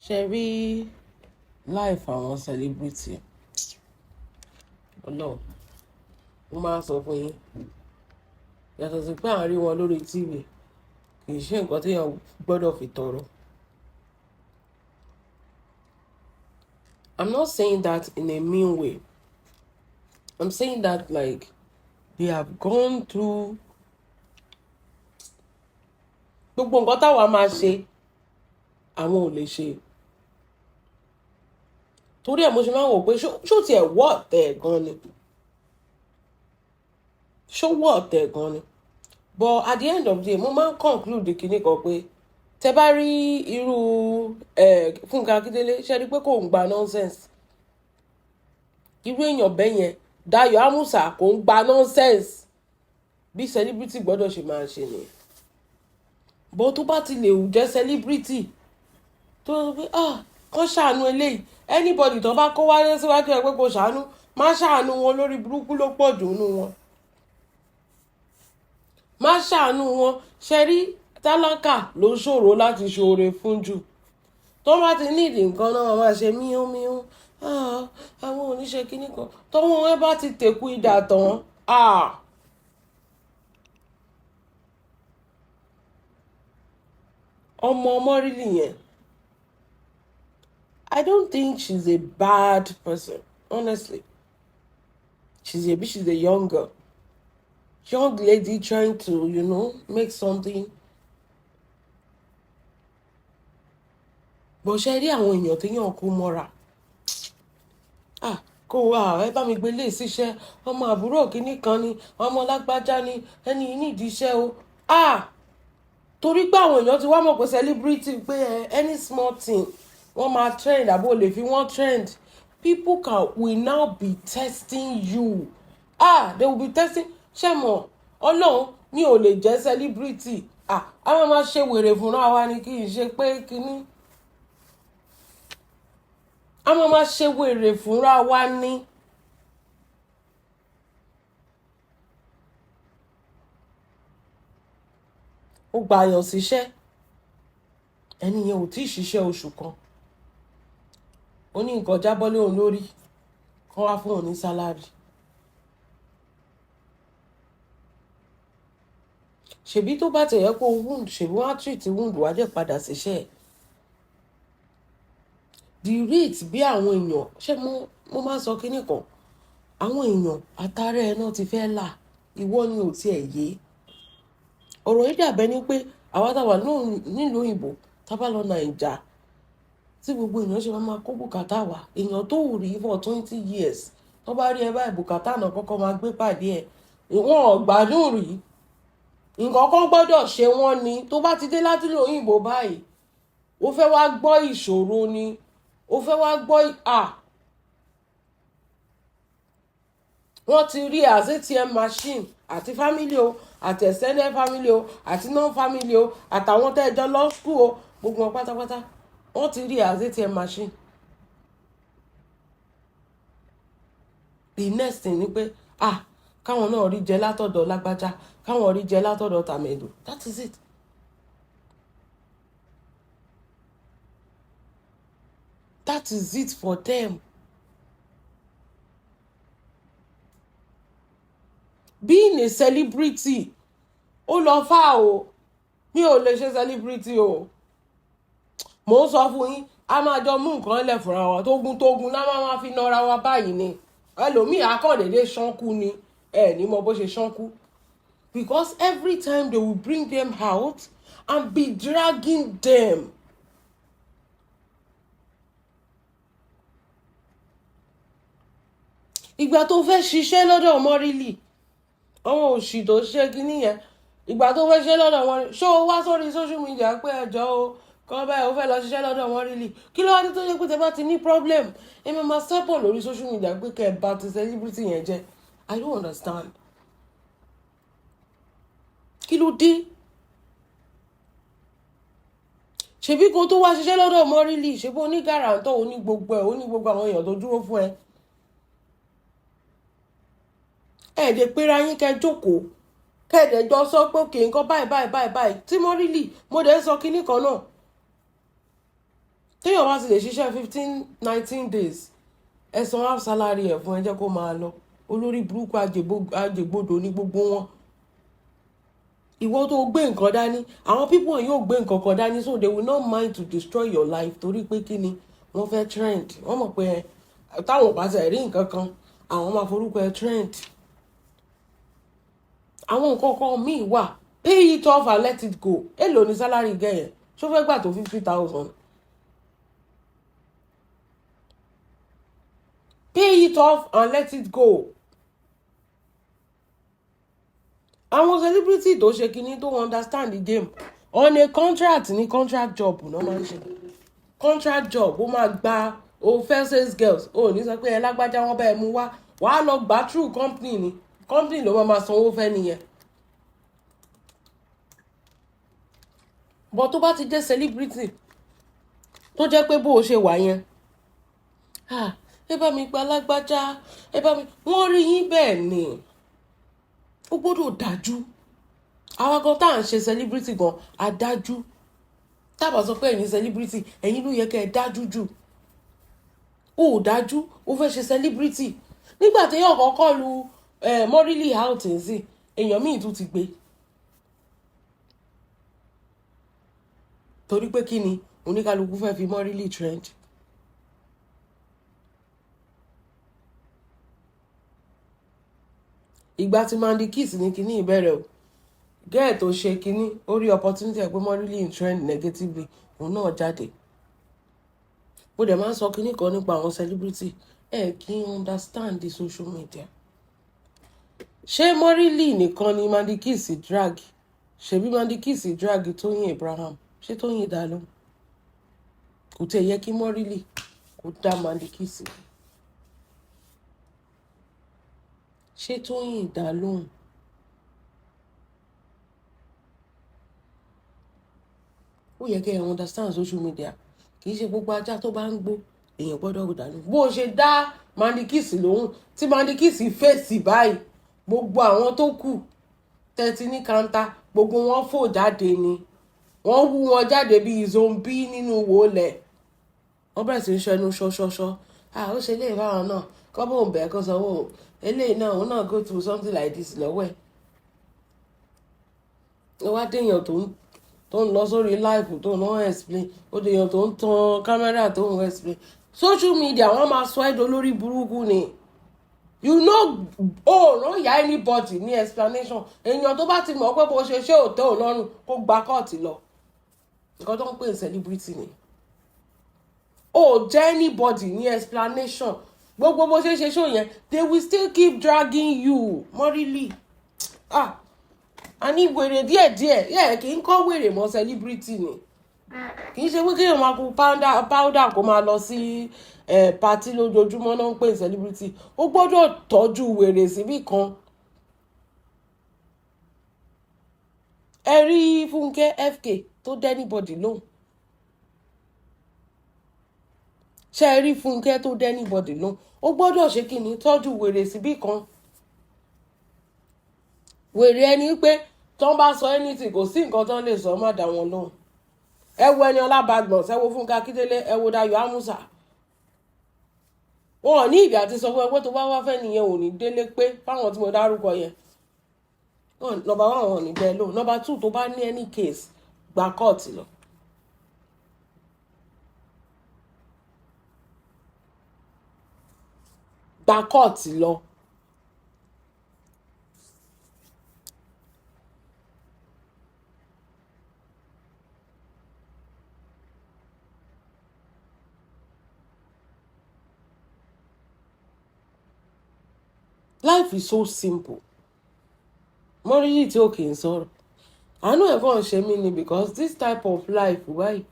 Ṣe rí life àwọn celebrity? Ọlọ́run, mo máa ń sọ fún yín, yàtọ̀ sí pé à ń rí wọn lórí TV, kì í ṣe nǹkan tí èèyàn gbọ́dọ̀ fi tọrọ. I'm not saying that in a mean way. I'm saying that like they have gone through gbogbo nǹkan táwa máa ṣe, àwọn ò lè ṣe. Torí ẹ̀ mo ṣe máa ń wò pé ṣó tiẹ̀ wọ́ ọ̀tẹ̀ gan ni, ṣó wọ́ ọ̀tẹ̀ gan ni. But at the end of the day, mo máa ń conclude kinní kan pé tẹ bá rí irú Fúnkẹ́ Akíndélé, ṣe rí pé kò ń gba nonsense. Irú èèyàn bẹ́ẹ̀ yẹn, Dayọ̀ Amusa, kò ń gba nonsense. Bí celebrity gbọ́dọ̀ ṣe máa ṣe nìyẹn. But tó bá ti lè jẹ́ celebrity tó sọ pé, ah, kán ṣàánú eléyìí, anybody tó bá kó wáyé síwájú ẹ pé kò ṣàánú, má ṣàánú wọn. Lórí burúkú ló pọ̀ jù nínú wọn. Má ṣàánú wọn. Ṣe rí tálákà ló ṣòro láti ṣoore fún jù. Tó bá ti nídìí nǹkan náà, máa ṣe míhún míhún, ah, àwọn oníṣe kínní kan. Tọ́wọ́ wọn bá ti tẹ̀kú idà tán, ah. Ọmọ ọmọ rí yẹn, I don't think she's a bad person, honestly. She's a young girl, young lady trying to make something. Bó ṣe rí àwọn èèyàn téèyàn kó mọ́ra, ah, kó wá ẹ bá mi gbé lé síṣẹ́, ọmọ àbúrò kínní kan ni, ọmọ lágbájá ni, ẹni nídìí iṣẹ́ o. Ah, torí pé àwọn èèyàn ti wá mọ̀ pé celebrity, pé any small thing, wọ́n máa trend, àbó lè fi wọ́n trend. People can will now be testing you. Ah, they will be testing. Ṣé mọ̀, Ọlọ́run mi ò lè jẹ́ celebrity. Ah, a máa ma ṣe wèrè fúnra wa ni, kì í ṣe pé kínní, a máa ma ṣe wèrè fúnra wa ni. Ó gba àyàn síṣẹ́, ẹni yẹn ò tí ì ṣiṣẹ́ oṣù kan, ó ní nǹkan jábọ́ lé òun lórí, kán wá fún òun ní salary. Ṣèbí tó bá tẹ̀yẹ́ kó wound, ṣèbí wọ́n á treat wound, wá dẹ̀ padà síṣẹ́ ẹ̀. The rate bí àwọn èèyàn ṣé, mo máa ń sọ kinní kan, àwọn èèyàn àtàrà ẹ náà ti fẹ́ là, ìwọ ni ò tiẹ̀ yé. Ọ̀rọ̀ yìí dàbẹ́ ni pé àwa táwa nílùú òyìnbó, tá bá lọ Nàìjà, tí gbogbo èèyàn ṣe máa kó bùkátà wá, èèyàn tó rí for 20 years, tó bá rí ẹ báyìí, bùkátà náà kọ́kọ́ máa gbé pàdé ẹ̀. Wọn ò gbádùn rí, nǹkan kan gbọ́dọ̀ ṣe wọ́n ni. Tó bá ti dé láti ìlú òyìnbó báyìí, ó fẹ́ wá gbọ́ ìṣòro ni, ó fẹ́ wá gbọ́ à wọ́n ti rí as ATM machine, àti family o, àti extended family o, àti non family o, àtàwọn tẹ́ ẹ jọ lọ school o, gbogbo wọn pátápátá, wọ́n ti rí as ATM machine. The next thing ni pé, ah, káwọn náà rí jẹ látọ̀dọ̀ lágbájá, káwọn rí jẹ látọ̀dọ̀ tàmẹ̀dù. That is it. That is it for them. Being a celebrity, ó lọ fà o. Mi ò lè ṣe celebrity o. Mò ń sọ fún yín, a máa jọ mú nǹkan lẹ̀ fúnra wa, tógun tógun náà máa fi nọra wa báyìí ni. Ẹlòmíì akọ̀dédé ṣánkú ni, ẹ ní mọ bó ṣe ṣánkú, because every time they will bring them out and be dragging them. Ìgbà tó fẹ́ ṣiṣẹ́ lọ́dọ̀ Mọ́rílì, àwọn òṣì tó ṣe kínní yẹn, ìgbà tó fẹ́ ṣiṣẹ́ lọ́dọ̀ wọn, ṣó o wá sórí social media pé ẹjọ́ o kọ́ báyìí, ó fẹ́ lọ ṣiṣẹ́ lọ́dọ̀ wọn rí? Kí ló wá dé tó yẹ pé tẹ bá ti ní problem, ẹ máa máa sẹ́pọ̀ lórí social media pé kẹ́ ẹ bá ti celebrity yẹn jẹ́? I don't understand. Kí ló dé? Ṣebí kó tó wá ṣiṣẹ́ lọ́dọ̀ Mọ́rílì, ṣebí oní guarantor, oní gbogbo ẹ̀, oní gbogbo àwọn èèyàn tó dúró fún ẹ. Ẹ dẹ̀ pera yín, kẹ́ jókòó, kẹ́ẹ̀dẹ̀ jọ sọ pé òkè, nǹkan báyìí báyìí báyìí báyìí tí Mọ́rílì. Mo dẹ̀ ń sọ kinní kan náà. Téèyàn bá ti lè ṣiṣẹ́ 15, 19 days, ẹ san half salary ẹ̀ fún, ẹ jẹ́ kó máa lọ. Olórí burúkú àjẹgbodò ní gbogbo wọn. Ìwọ tó gbé nǹkan dání, àwọn people yóò gbé nǹkan kan dání, so they will not mind to destroy your life. Torí pé kí ni? Wọ́n fẹ́ trend. Wọ́n mọ̀ pé táwọn ò bá tẹ̀ rí nǹkan kan, àwọn máa forúkọ ẹ trend. Àwọn nǹkan kan míì wà, pay it off and let it go. Èló ni salary gẹ̀yẹn? Ṣó fẹ́ gbà tó 50,000? Pay it off and let it go. Àwọn celebrity tó ṣe kinní, tó understand the game, on a contract ní, contract job náà máa ń ṣe. Contract job, ó máa gba o fẹ́ sales girls, o ní sọ pé ẹ lágbájá, wọn bẹ́ẹ̀ mú wá, wàá lọ gbà through company ni. Company ló máa sanwó fẹ́ nìyẹn. But tó bá ti jẹ́ celebrity, tó jẹ́ pé bó o ṣe wà yẹn, ah, ẹ bá mi gba lágbájá, ẹ bá mi, wọ́n rí yín bẹ́ẹ̀ ni, ó gbọ́dọ̀ dájú. Àwa gan tá à ń ṣe celebrity gan adájú. Tábà sọ pé ẹ̀yin celebrity, ẹ̀yin ló yẹ kẹ́ ẹ dájú jù. Ó dájú, ó fẹ́ ṣe celebrity. Nígbà tí èèyàn kọ́kọ́ lu Morily out sí, èèyàn míì tún ti gbé. Torí pé kí ni? Oníkálukú fẹ́ fi Morily trend. Ìgbà tí Mandy Kiss ní kinní ìbẹ̀rẹ̀ o, gẹ́ẹ̀ tó ṣe kinní, ó rí opportunity ẹ̀ pé Morily in trend negatively, òun náà jáde. Mo dẹ̀ máa ń sọ kinní kan nípa àwọn celebrity, ẹ kí n understand the social media. Ṣé Morily nìkan ni Mandy Kiss drag? Ṣebí Mandy Kiss drag Tóyìn Abraham? Ṣé Tóyìn dá lóhùn? Kò tiẹ̀ yẹ kí Morily kó dá Mandy Kiss. Ṣé Tóyìn dá lóhùn? Ó yẹ kí ẹ understand social media. Kì í ṣe gbogbo ajá tó bá ń gbó, èèyàn gbọ́dọ̀ dànù. Bó o ṣe dá Mandy Kiss lóhùn, tí Mandy Kiss fèsì báyìí, gbogbo àwọn tó kù tẹ́tí ní kanta, gbogbo wọn fò jáde ni. Wọ́n wú wọn jáde bíi zombie nínú wòlẹ̀. Wọ́n bẹ̀rẹ̀ sí í ṣẹnu ṣọṣọṣọ. Ah, ó ṣe lè fáwọn náà kọ́ bóun bẹ́ẹ̀ kó sanwó eléyìí náà, òun náà go through something like this lọ́wọ́ ẹ̀. Ó wá déèyàn tó ń lọ sórí live, tó ń lọ explain. Ó déèyàn tó ń tan kámẹ́rà, tó ń explain. Social media, wọ́n máa sọ ẹ́ dolórí burúkú ni. Ó rán ìyá anybody ní explanation. Èèyàn tó bá ti mọ̀ pé bó ṣe ṣé ò tẹ́ ò lọ́rùn, kó gba kóòtù lọ. Nǹkan tó ń pè ní celebrity ni. Ó jẹ́ anybody ní explanation. Gbogbo bó ṣe ṣe show yẹn, they will still keep dragging you. Morily, ah, a ní wèrè díẹ̀díẹ̀ yẹ kì í kọ́ wèrè mọ́. Celebrity ni. Kì í ṣe pé kéèyàn máa kó powder, kó máa lọ sí party lójoojúmọ́ náà ń pè celebrity. Ó gbọ́dọ̀ tọ́jú wèrè síbì kan. Ẹ rí Fúnkẹ́ FK tó dá anybody lóhùn? Ṣé ẹ rí Fúnkẹ́ tó dá anybody lóhùn? Ó gbọ́dọ̀ ṣe kí ni? Tọ́jú wèrè síbì kan. Wèrè ẹni pé tán bá sọ anything, kò sí nǹkan tán lè sọ, má dá wọn lóhùn. Ẹ wo Ẹniọlá Badmus, ẹ wo Fúnkẹ́ Akíndélé, ẹ wo Dayọ̀ Amusa. Wọn ò ní ìdí àti sọ fún ẹ pé tó bá wá fẹ́ nìyẹn, ò ní délé pé fáwọn tí mo dárúkọ yẹn. Number one, wọn ò ní bẹ́ẹ̀ lóhùn. Number two, tó bá ní any case, gba kóòtù lọ. Gba kóòtù lọ. Life is so simple. Mọ́ríyì tí ò kì í sọ̀rọ̀, àánú ẹ̀ kàn ṣe mí ni, because this type of life báyìí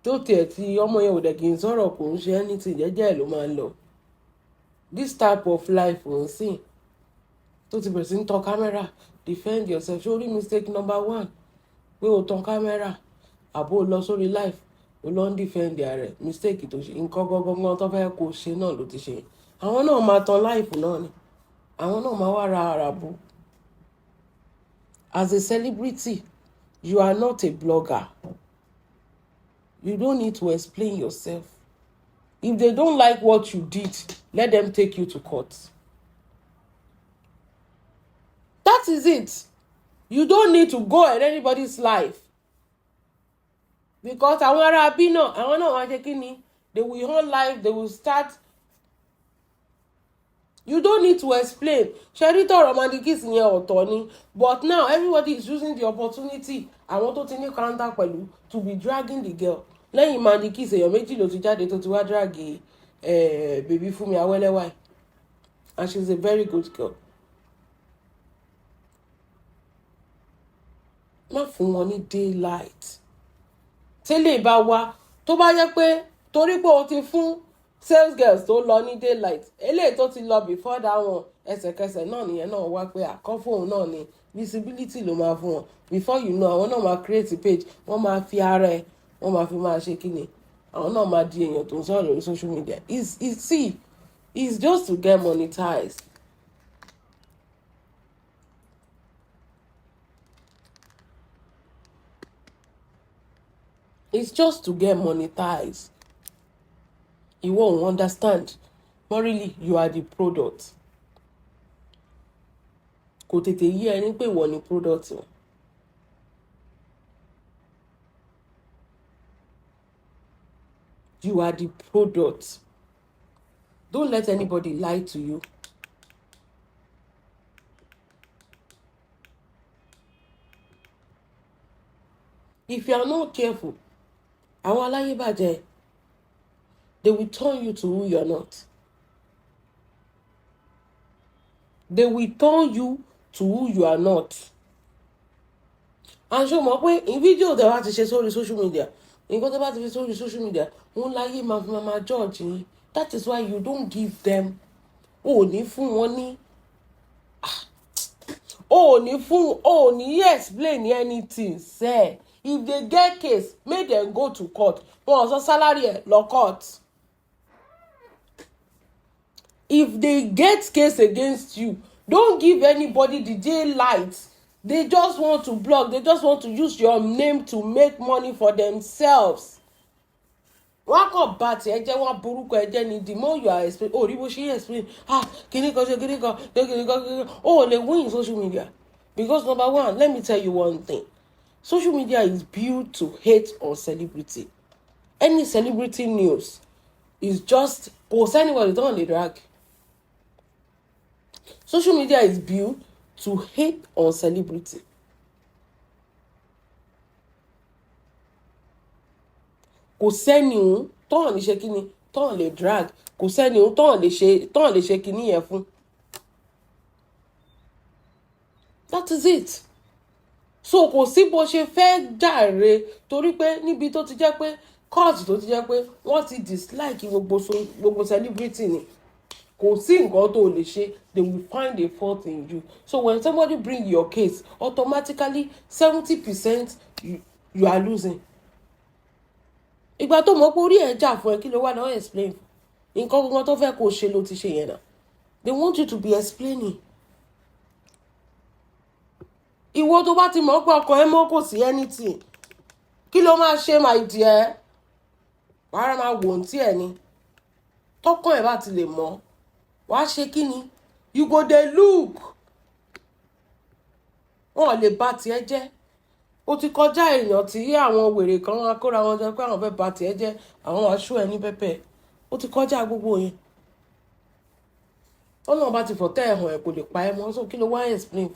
tó tiẹ̀ tí ọmọ yẹn ò dẹ̀ kì í sọ̀rọ̀, kò ń ṣe anything, jẹ́jẹ́ ẹ̀ ló máa ń lọ. This type of life ò ń sìn tó ti bẹ̀rẹ̀ sí ń tan kámẹ́rà defend yourself. Sórí mistake number one, pé o tan kámẹ́rà àbó o lọ sórí live, o lọ ń defend rẹ̀, mistake tó ṣe, nǹkan gangan tó fẹ́ kó ṣe náà ló ti ṣe. Àwọn náà máa tan live náà ni, àwọn náà máa wá ra àràbù. As a celebrity, you are not a blogger. You don't need to explain yourself. If they don't like what you did, let them take you to court. That is it. You don't need to go at anybody's life, because àwọn ará bí náà, àwọn náà wọ́n á ṣe kí ni, they will on live, they will start. You don't need to explain. Ṣe rí tọrọ Mandy Kiss yẹn, ọ̀tọ̀ ni, but now everybody is using the opportunity, àwọn tó ti ní counter pẹ̀lú, to be dragging the girl. Lẹ́yìn Mandy Kiss, èèyàn méjì ló ti jáde tó ti wá drag baby Fúnmi Awẹ́lẹ́wà, and she is a very good girl. Má fún wọn ní daylight. Tẹ́lẹ̀ bá wá, tó bá yẹ pé torí pé o ti fún sales girls tó lọ ní daylight, eléyìí tó ti lọ before that one, ẹsẹ̀kẹsẹ̀ náà nìyẹn náà wá pé àkọ́fóun náà ni visibility ló máa fún wọn. Before you know, àwọn náà máa create page, wọ́n máa fi ara ẹ̀, wọ́n máa fi máa ṣe kíni, àwọn náà máa di èèyàn tó ń sọ̀rọ̀ lórí social media. Is see, it's just to get monetized. It's just to get monetized. Ìwọ ò understand. Morally, you are the product. Kò tètè yé ẹni pé ìwọ ni product o. You are the product. Don't let anybody lie to you. If you are not careful, àwọn aláyébàjẹ́, they will turn you to who you are not. They will turn you to who you are not. And ṣó mọ̀ pé fídíò tẹ́ bá ti ṣe sórí social media, nǹkan tẹ́ bá ti fi sórí social media, òun láyé máa fi máa judge yín. That is why you don't give them, o ò ní fún wọn ní, o ò ní fún, o ò ní explain anything sef. If they get case, make dem go to court. Wọn ò sọ salary ẹ lọ court. If they get case against you, don't give anybody the daylight. They just want to blog. They just want to use your name to make money for themselves. Wọ́n kàn bá tiẹ̀ jẹ́, wọ́n borúkọ ẹ jẹ́ ni. The more you are explain, oh, rí bó ṣe explain, ah, kíní kan ṣe, kíní kan ṣe, kíní kan, kíní kan, o ò lè win social media, because number one, let me tell you one thing: social media is built to hate on celebrity. Any celebrity news is just, kò sí anybody tó lè drag. Social media is built to hate on celebrity. Kò sẹ́ni òun tọ́hàn lè ṣe kíni, tọ́hàn lè drag. Kò sẹ́ni òun tọ́hàn lè ṣe kíní yẹn fún. That is it. So kò sí bó ṣe fẹ́ jàre, torí pé níbi tó ti jẹ́ pé court, tó ti jẹ́ pé wọ́n ti dislike gbogbo celebrity ni, kò sí nǹkan tó lè ṣe, they will find a fault in you. So when somebody bring your case, automatically 70% you are losing. Ìgbà tó mọ̀ pé orí ẹ̀ jà fún ẹ, kí ló wà náà explain fún? Nǹkan gangan tó fẹ́ kó ṣe ló ti ṣe yẹn náà. They want you to be explaining. Ìwọ tó bá ti mọ̀ pé ọkàn ẹ mọ́, kò sí anything, kí ló máa ṣe, my dear? Wàá máa wò ó tí ẹ ní tọkàn ẹ bá ti lè mọ̀, wàá ṣe kí ni? You go dey look. Wọn lè bà tiẹ̀ jẹ́. Ó ti kọjá èèyàn tí àwọn wèrè kan wá kóra wọn jọ pé àwọn fẹ́ bà tiẹ̀ jẹ́, àwọn aṣọ ẹ ní pẹ́pẹ́. Ó ti kọjá gbogbo yẹn. Ọlọ́run bá ti fọ̀tẹ́ ẹ̀ hàn ẹ̀, kò lè pa ẹ́ mọ́. So kí ló wá explain?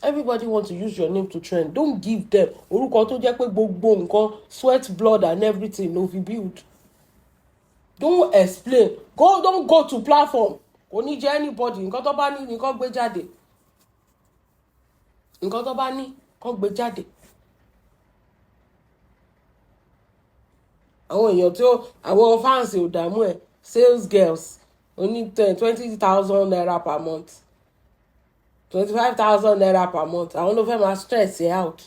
Everybody want to use your name to trend. Don't give them. Orúkọ tó jẹ́ pé gbogbo nǹkan, sweat, blood and everything ló fi build. Don't explain. Go, don't go to platform. Kò ní jẹ́ anybody. Nǹkan tó bá ní nǹkan gbé jáde, nǹkan tó bá ní kán gbé jáde. Àwọn èèyàn tí ó, àwọn fans ò dààmú ẹ̀. Sales girls oní ₦20,000 per month, ₦25,000 per month, àwọn ló fẹ́ máa stress ẹ out.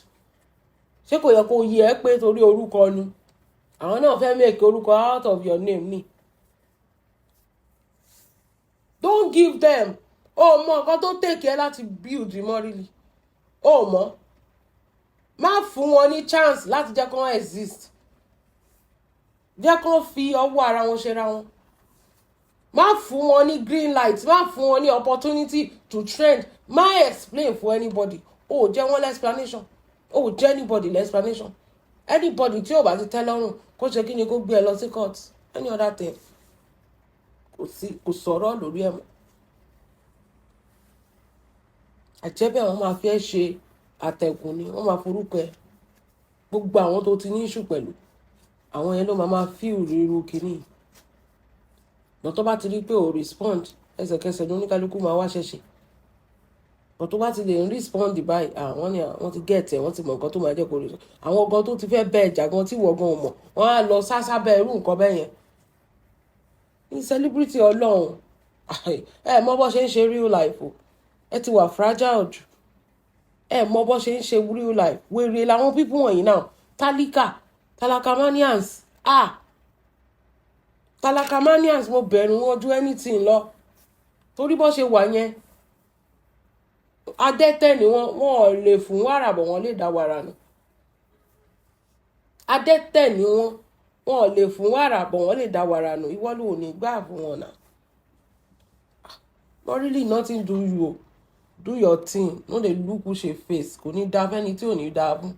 Ṣé kò yẹ kó yẹ ẹ pé torí orúkọ ni àwọn náà fẹ́ make orúkọ out of your name ni? Don't give them. O mọ nǹkan tó take ẹ láti build Morally, o mọ. Má fún wọn ní chance láti jẹ́ kó exist. Jẹ́ kán fi ọwọ́ ara wọn ṣera wọn. Má fún wọn ní green light, má fún wọn ní opportunity to trend. Má explain for anybody. O ò jẹ́ wọ́n explanation, o ò jẹ́ anybody explanation. Anybody tí ò bá ti tẹ́ lọ́rùn, kó ṣe kí ni? Kó gbé ẹ lọ sí court. Any other thing, kò sí, kò sọ̀rọ̀ lórí ẹ̀ mọ́. Àjẹ́bẹ̀ wọ́n máa fi ẹ́ ṣe àtẹ̀gùn ni, wọ́n máa forúkọ ẹ. Gbogbo àwọn tó ti ní issue pẹ̀lú àwọn yẹn ló máa feel ríru kínní lọ. Tó bá ti rí pé ò respond, ẹsẹ̀kẹsẹ̀ ní oníkálukú máa wá ṣẹ̀ṣẹ̀ bọ̀. Tó bá ti lè ń respond báyìí, àwọn ni wọ́n ti get ẹ̀, wọ́n ti mọ̀ nǹkan tó máa jẹ́ kó respond. Àwọn gan tó ti fẹ́ bẹ́ẹ̀ jà gan tí wọ́n gan ò mọ̀, wọ́n á lọ sásá bẹ́ẹ̀ irú nǹkan bẹ́ẹ̀ yẹn ní celebrity. Ọlọ́run, ẹ mọ bó ṣe ń ṣe real life o. Ẹ ti wà fragile jù. Ẹ mọ bó ṣe ń ṣe real life. Wèrè làwọn people wọ̀nyí náà. Tálíkà, tálákàmanians, ah, tálákàmanians, mo bẹ̀rù wọn ju anything lọ, torí bó ṣe wà yẹn, adẹ́tẹ̀ ni wọ́n. Wọ́n ò lè fún wàrà bọ̀, wọ́n lè dá wàrà nù. Adẹ́tẹ̀ ni wọ́n. Wọ́n ò lè fún wàrà bọ̀, wọ́n lè dá wàrà nù. Ìwọ ló ní gbà fún wọn náà. But really, nothing do you o. Do your thing, no dey look who ṣe face. Kò ní dá fẹ́ni tí ò ní dá fún.